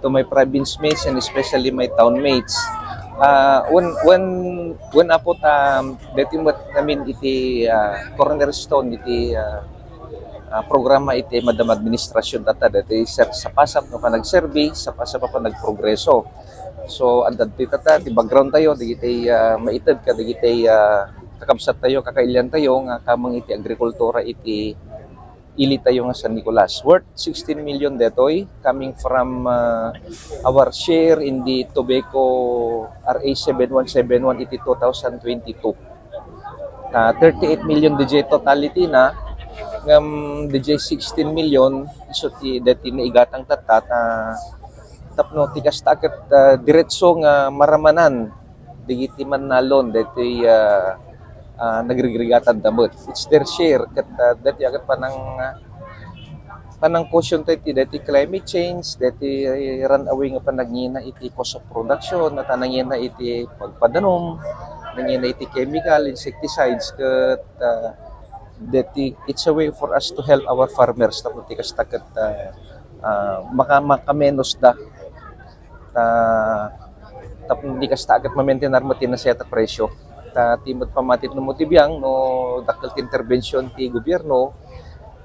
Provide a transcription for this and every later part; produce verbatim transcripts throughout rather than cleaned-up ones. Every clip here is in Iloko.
to my province mates and especially my town mates. Ah, wen, wen, wen apo ta, deti met ngamin iti, ah, cornerstone iti, ah, ah, programa iti madam administrasyon tatta, deti ser-, sapasap no panagserbi, sapasap a panagprogreso. So, adda ti tatta, ti background tayo, dagiti, ah, maited kadagiti, ah, kakabsat tayo, kakailian tayo nga kameng iti agrikultura iti ili tayo nga San Nicolas. Worth sixteen million detoy, coming from, ah, our share in the Tobacco R A seven one seven one iti two thousand twenty-two. Ah, thirty-eight million D J totality na, ngem D J sixteen million, isu ti deti naigatang tatta, ah, tapno ti kasta ket, ah, diretso nga maramanan dagiti mannalon daytoy, ah, ah, nagrigrigatanda met. It's their share ket, ah, daytoy a ket panang, ah, panang caution tayo ti daytoy climate change, daytoy runaway nga panagngina iti cost of production, ta nangina iti pagpadanum, nangina iti chemical, insecticides, ket, ah, daytoy it's a way for us to help our farmers tapno ti kasta ket, ah, ah, maka-, makamenos da. Ta, tapno di kasta ket mamaintenar met ti nasayaat a presyo. Ta ti met pamati no mo ti biang, no dakkel ti interbension ti gobierno,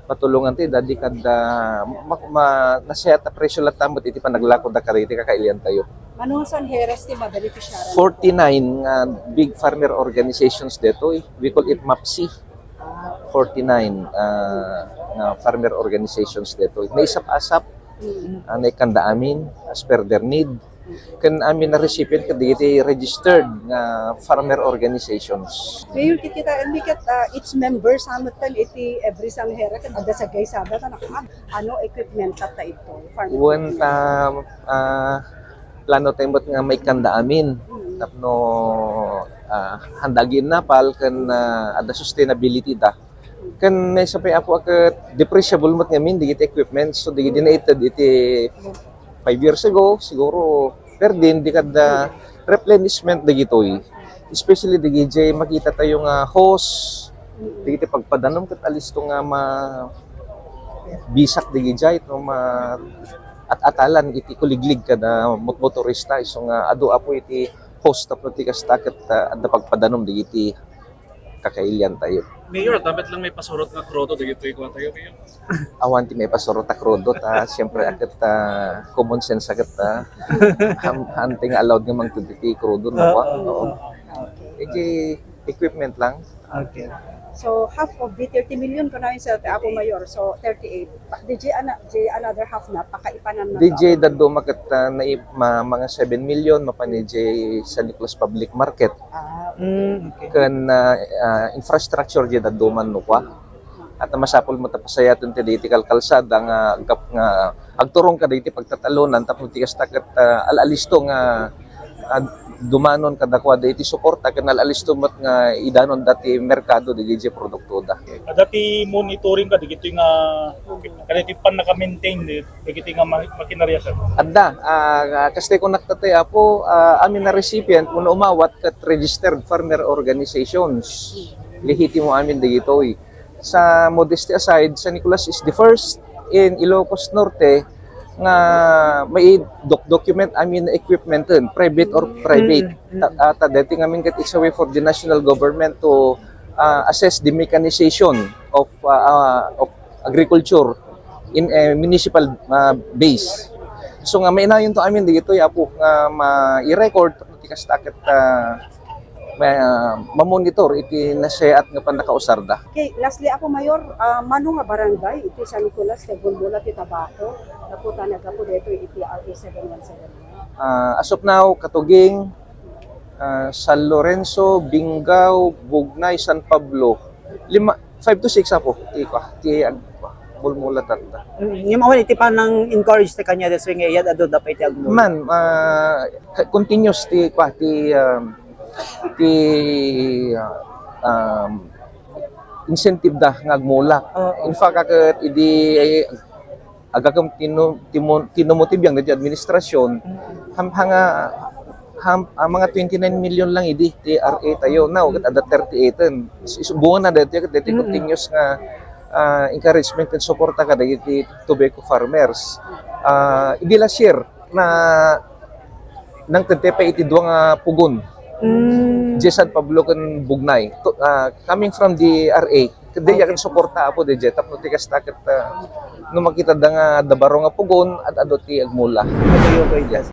patulongan ti dadi kad, ah, ma-, ma-, nasayaat a presyo latta met iti panaglako da kadagiti kakailian tayo. Mano nga sanheras ti mabeneficiaran? Forty-nine nga big farmer organizations detoy. We call it MAPSI. Ah, forty-nine, ah, nga farmer organizations detoy. Naisap-asap, mm, ah, naikanda amin as per their need. Ken amin a recipient kadagiti registered nga farmer organizations. Mayor, kikitaenmi ket, ah, each member sa met iti every sanghera ket adda sagaysada ta nakan. Ano equipment tatta ito? Farm equipment. Wen ta, ah, plano tayo met nga maikanda amin. Mm. Tapno, ah, handa agiinnapal ken, ah, adda sustainability da. Ken naisap pay, apo, a ket depreciable met ngamin dagiti equipment. So, dagiti naited iti five years ago, siguro, perdin, di kadda replenishment dagitoy. Especially dagiti makita tayo nga hose, dagiti pagpadanum ket alisto nga ma-, bisak dagiti no ma-, at-atalan iti kuliglig kada mot-, motorista. Isu nga adu, apo, iti hose tapno ti kasta ket, ah, adda pagpadanum dagiti kakailian tayo. Mayor, adda met lang maipasurot nga krudo dagitoy kua tayo, Mayor? Awan ti maipasurot a krudo, ta, siyempre, a ket, ah, common sense a ket, ah, ham-, hanteng nga allowed nga mangted iti krudo, no? Oo. Oo. Okay. Iti equipment lang. Okay. So, half of the thirty million, kunayon sa ti Apo Mayor, so thirty-eight. Pa-, di di ana-, di another half na, pakaipanan na. Di to. Di dadduma ket, ah, nai-, ma-, mga seven million, mapan di San Nicolas Public Market. Ah, okay. Mm, okay. Ken, ah, ah, infrastructure di dadduman no kua. At masapul met a pasayaten ti daytoy kalkalsada nga agkap-, nga agturong kadagiti pagtatalonan tapno ti kasta ket, ah, al-alisto nga, ah, dumanon kadakuada iti suporta ken al-alisto met nga idanon da ti merkado dagiti produktoda. Adda ti monitoring kadagiti nga, kadagiti pannaka-maintain dagiti nga ma-, makinarya, sir? Adda, ah, kasta kunak tatay, apo, ah, amin a recipient, no umawat ket registered farmer organizations. Lehitimo amin dagitoy. Sa modesty aside, San Nicolas is the first in Ilocos Norte nga may doc-, document amin equipmenten, private or private. Mm, mm. Ta-, ah, ta deti ngamin ket it's a way for the national government to, ah, assess the mechanization of, ah, ah, of agriculture in a municipal, ah, base. So nga, mainayon to amin dagitoy, apo, nga ma-record ti kasta ket, ah, ma-, mamonitor iti nasayaat nga pannakausarda. Okay, lastly, Apo Mayor, ah, mano nga barangay iti San Nicolas ti agmulmula ti tabako? Gapu ta naggapu daytoy iti R A seven one seven one. Ah, as of now, Katuging, ah, San Lorenzo, Binggao, Bugnay, San Pablo. Lima, five to six, apo. Ti, kua, ti, ag-, kua, mulmula tatta. Mm, ngem awan iti panang-encourage ti kaniada, so, nga iyad adu da pay ti agmula. Man, ah, ka-, continuous ti, kua, ti, um, ti, ah, um, incentive da nga agmula. Oo. In fact, a ket idi, eh, aggapu ti no-, ti mo-, ti no mo ti biang dagiti administrasyon, mm, ham-, hanga, ham-, ah, mga twenty-nine million lang idi ti R A tayo. Now, ket adda thirty-eight-en. Is-, is-, bunga na daytoy, ket daytoy, mm, continuous nga, ah, encouragement and suporta kadagiti tobacco farmers. Ah, idi last year, Na nangted tayo pay iti dua nga pugon. Mm. Diay San Pablo ken Bugnay. To, ah, coming from the R A, diay ken suporta, Apo, diay tapno ti kasta ket, ah, no makita da nga adda baro nga pugon, ad-adu ti agmula. Okay, okay. Yes.